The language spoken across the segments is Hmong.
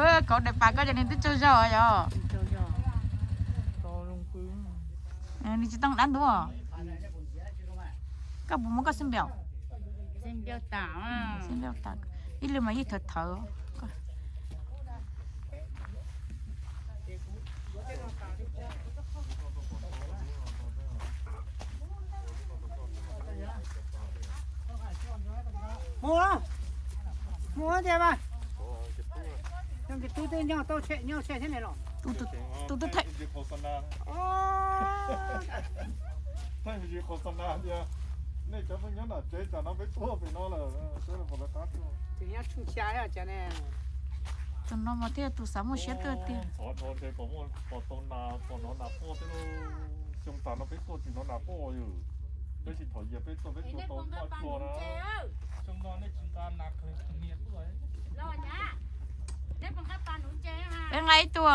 Kaum daim pam koj cov nws twb tsaug zog yog. Nws tsis tau dab ntub. Koj puas muab koj xib npiaus? Xib npiaus tas, ib lwm mas yeej thawv thawv. Mus, mus tiag mas. Cov nkis tub twb nyob tau tshem nyob tshem thiab ne los. Tus twb theej. Theej yws qhov xa na tias, nej cov pheej nyob nram tsev tsam no peb tuaj pem no lawm, peb los pom lawv qab tuaj. Tus no mas thiaj tus xav muaj siab tuaj tiag. Ntxhov dhau ntshe pom muaj pom tau nas, pom hnov nas quaj thiab lauj. Xyoo tas no peb tuaj tsis hnov nas quaj yws. Peb tsis thaum yias peb tuaj peb tuaj tau npaj tsua na. Peb nqa ib tug.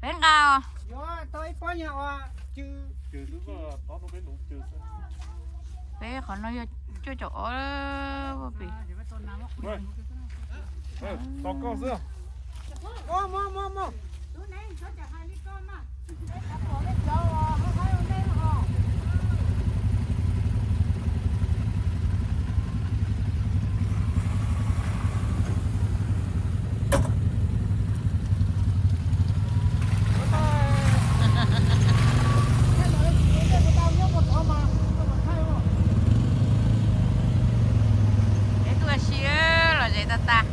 Peb nqa. Peb qhov no yog cuaj caum ob pem. Tos koj xwb. Peb tuaj ua si los zem tag tag.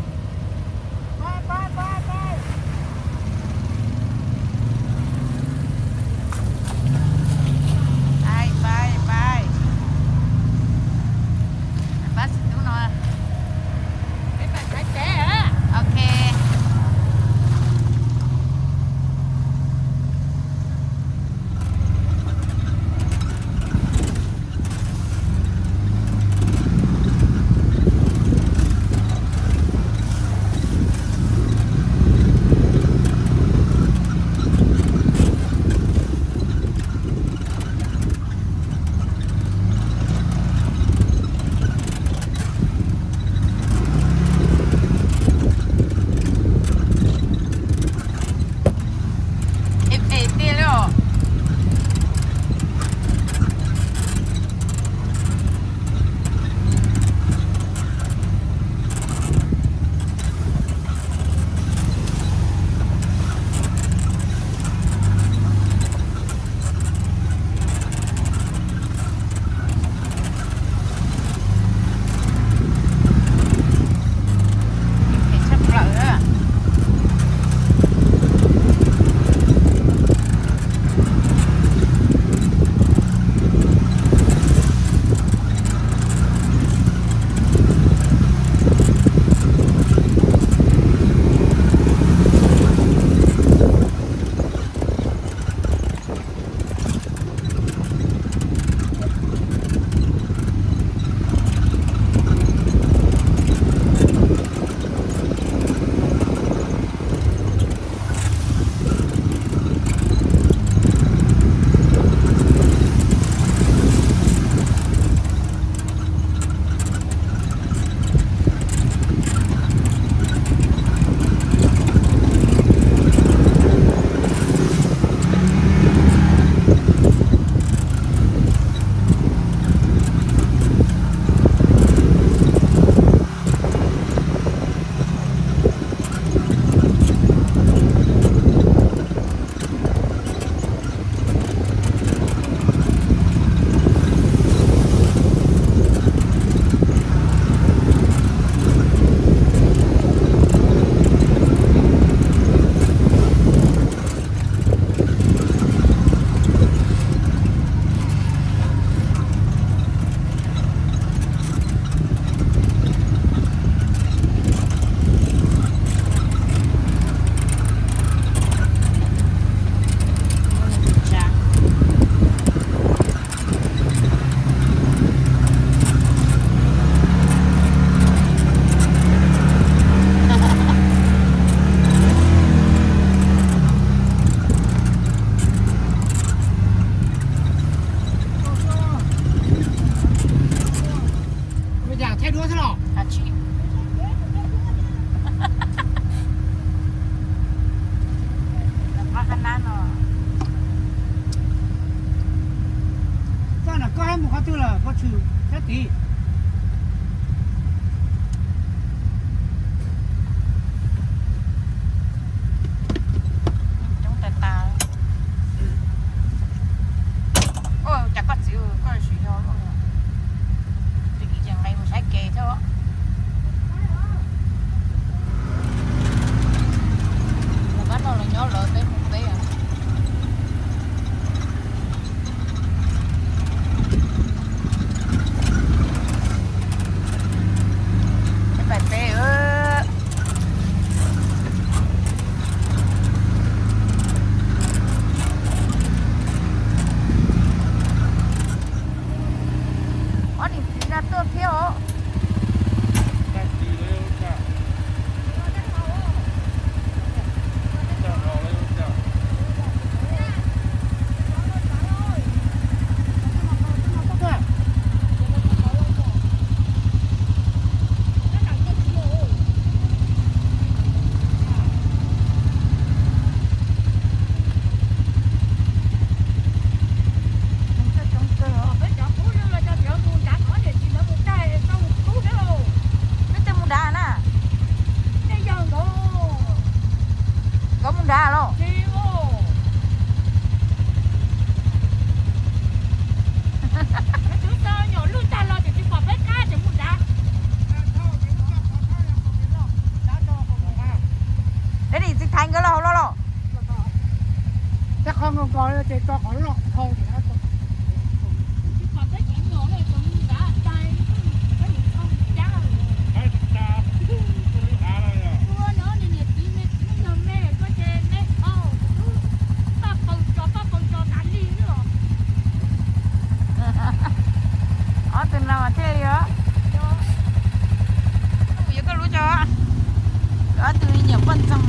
Mus qhov twg lawm, koj tshwm sab tid. Coob tas tas. Ua cas koj txiv koj sim yog, tus ib ce nqe mus saib kev thiab. Mus pab no los nyob lawv teb mus teb. Pais teb. Ob niam txiv na tuaj thiab os. Peb cov mus nrad na. Nkawd mus nrad los? Deb nim txiv thaiv nkawd los hauv no los? Tej qhov nkos nkos ces tso qhov loj dhau. Ob tug no mas thiaj li os. Yuav koj lub tso. Ob tug me nyuam poj ntxoog.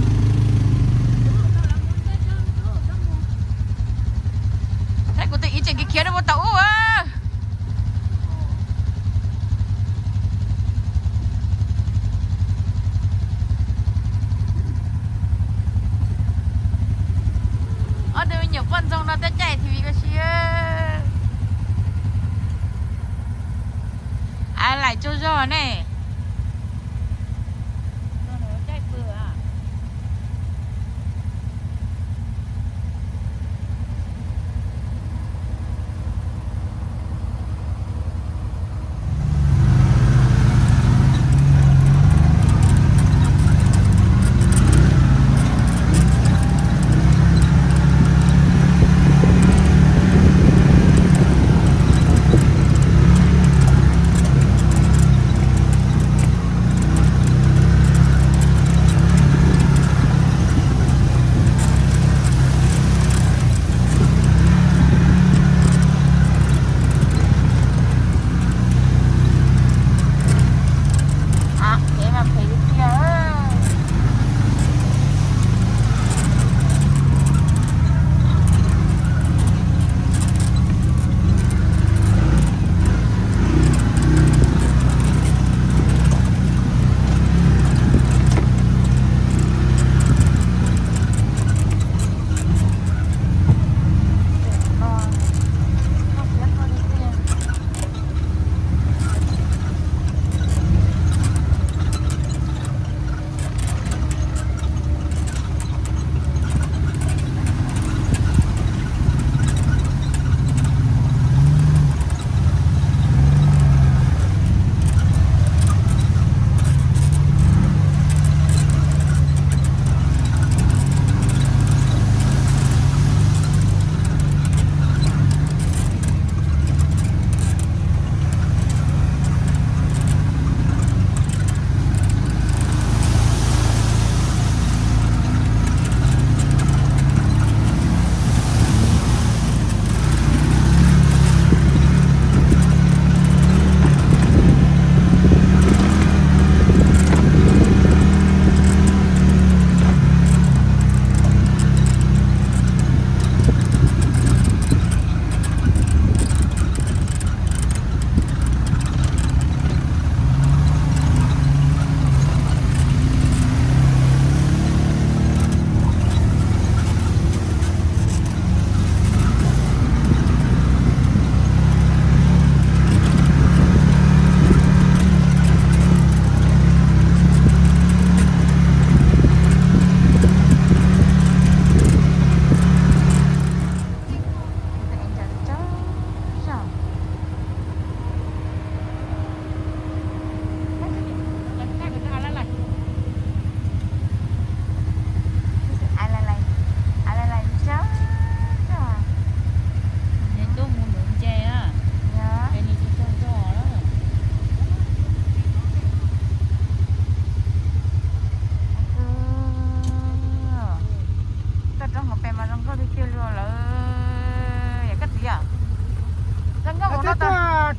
Saib kuv tus ib tseem khiav khiav rau puag tom ub. Ob tug me nyuam poj ntxoog no tej caij T V koj siab. Laim tsaug zog ne.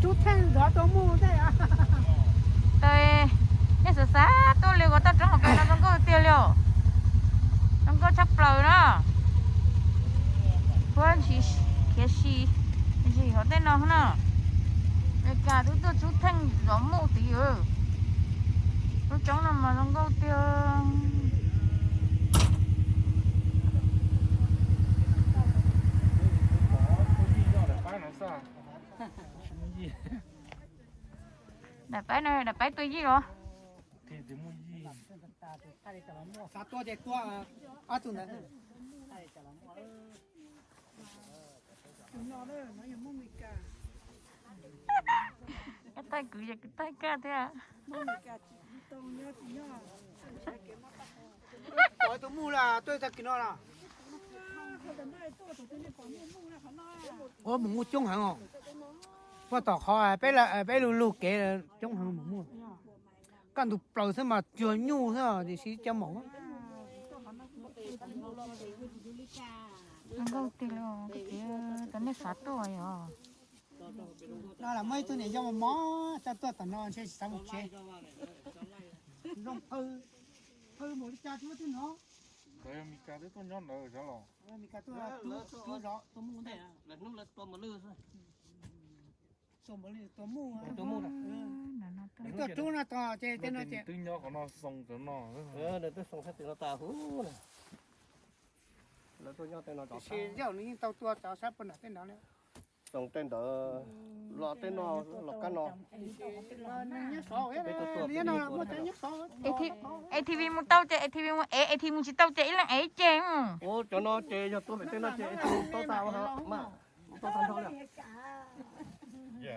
Tub Theej zov tua muj tej. Tes, nej xav xav tuaj li ua toj roob hauv pes no zoo nkauj tiag li os. Zoo nkauj tshaj plaws na. Puab khiav si, si hauv tej no na. Meskas twb tuaj Tub Theej zov muj tid. Lub roob no mas zoo nkauj tiag. Daim paib no daim paib tua yij los? Xav tua ces tua ob tug ntawd. Koj taij kuv ces kuv taij koj thiab. Tua muj la, tuaj tag kis no la. Ua mus muj coob heev os. Puag tom qhov peb lug lug kev coob heev mus muj. Kaj ntug plaws xwb mas cuag nyuj xwb tiam sis cov maum. Nkauj tiag li, cov nej xav tuaj yog. No lam muaj ib tug niam yau mos mos coj tuaj tom no ntshe tsis xav mus tsev. Zoo phaw, phaw mus li cas tsis muaj twg hnov. Nkawd yog Mes Kas twb tuaj nyob ntawd los? Mes Kas tuaj, tuaj zov tua muj ntej. Tua muj, tua muj. Nws tuaj rub no tos ces tej no ces twb nyob qhov no xoo ntawm no. Nws twb xoo sab tim no tas huv na. Lawv tuaj nyob tej no, tiam sis zaum nws yeej tau tua cov sab puag nram tej ntawd li. Xoo tej ntawd los tej no, los kab no. Nws nyob sov, nws nyob no muaj cov nyob sov. A T V mus tau ces A T V mus ev, A T V mus tsis tau ces ib leeg ev ib ce. Ua cov no ces yog tuaj pem tej no ces A T V mus tau tas mas, mus tau tag nrho li. Tuaj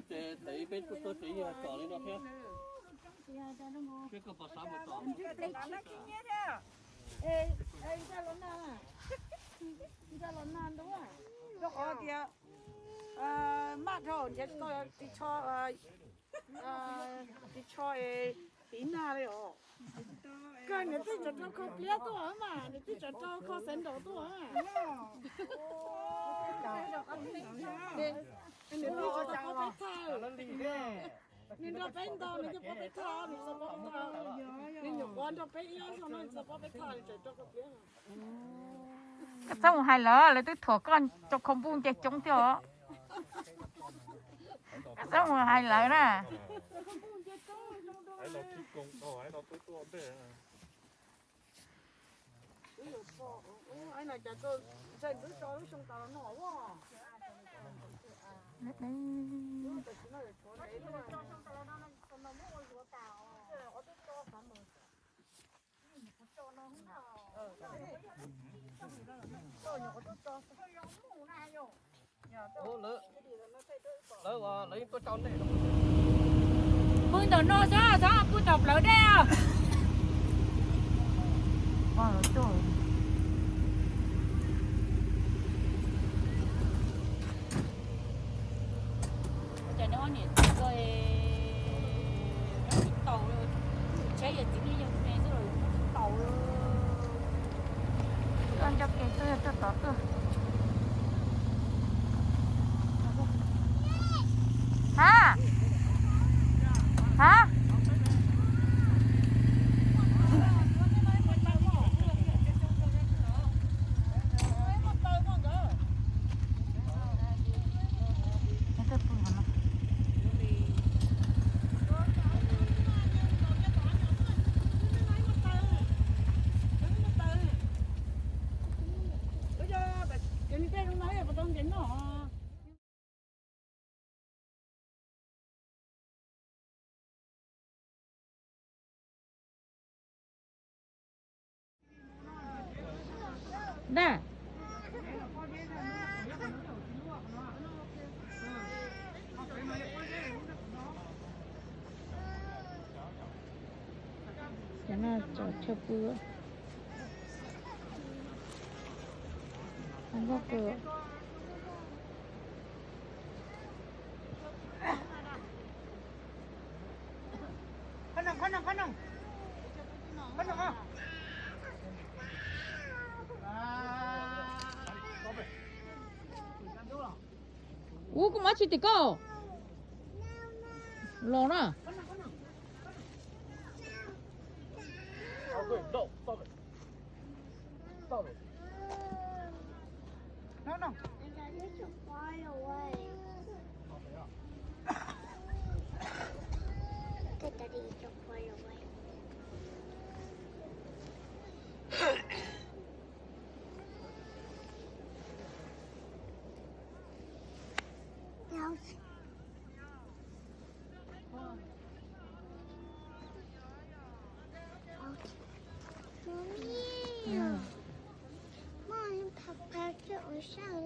ces peb tuaj ces yeej tsom li no thiab. Rau qhov tias maj dhau nrhiav tsis tau ris tsho, ris tsho tiv nag li os. Kawg nws twb tseem rau kho pliab tuaj mas, nws twb tseem rau kho xeev nraum tuaj. Nws twb tseem rau peb thaj. Nws nrog peb ntaus nws thiaj paub peb thaj, nws txawm paub peb thaj. Nws nyuam qhuav nrog peb ib ob zaug no nws txawm paub peb thaj, nws tseem rau kho pliab. Koj txhob mus hais lawv, lawv twb thuam koj rau khau npuj nce coob thiab os. Koj txhob mus hais lawv na. Lawv, lawv yeej tuaj tso ntej. Pw ntawm no xwb, txhob pw tom plawv dej. Cas neb ob niam txiv ko tsis taus, tsheb yog txiv neej yog me xwb los tsis taus. Tuaj nco kev tuaj, yog tuaj tod tuaj. Ha? Ha? Daj. Cov no tsom chaw pw. Nkauj kawg. Qhob noom, qhob noom, qhob noom. Qhob noom. Ub, koj muaj dab tsi tim koj? Los na. Mommy, Papa, Papa,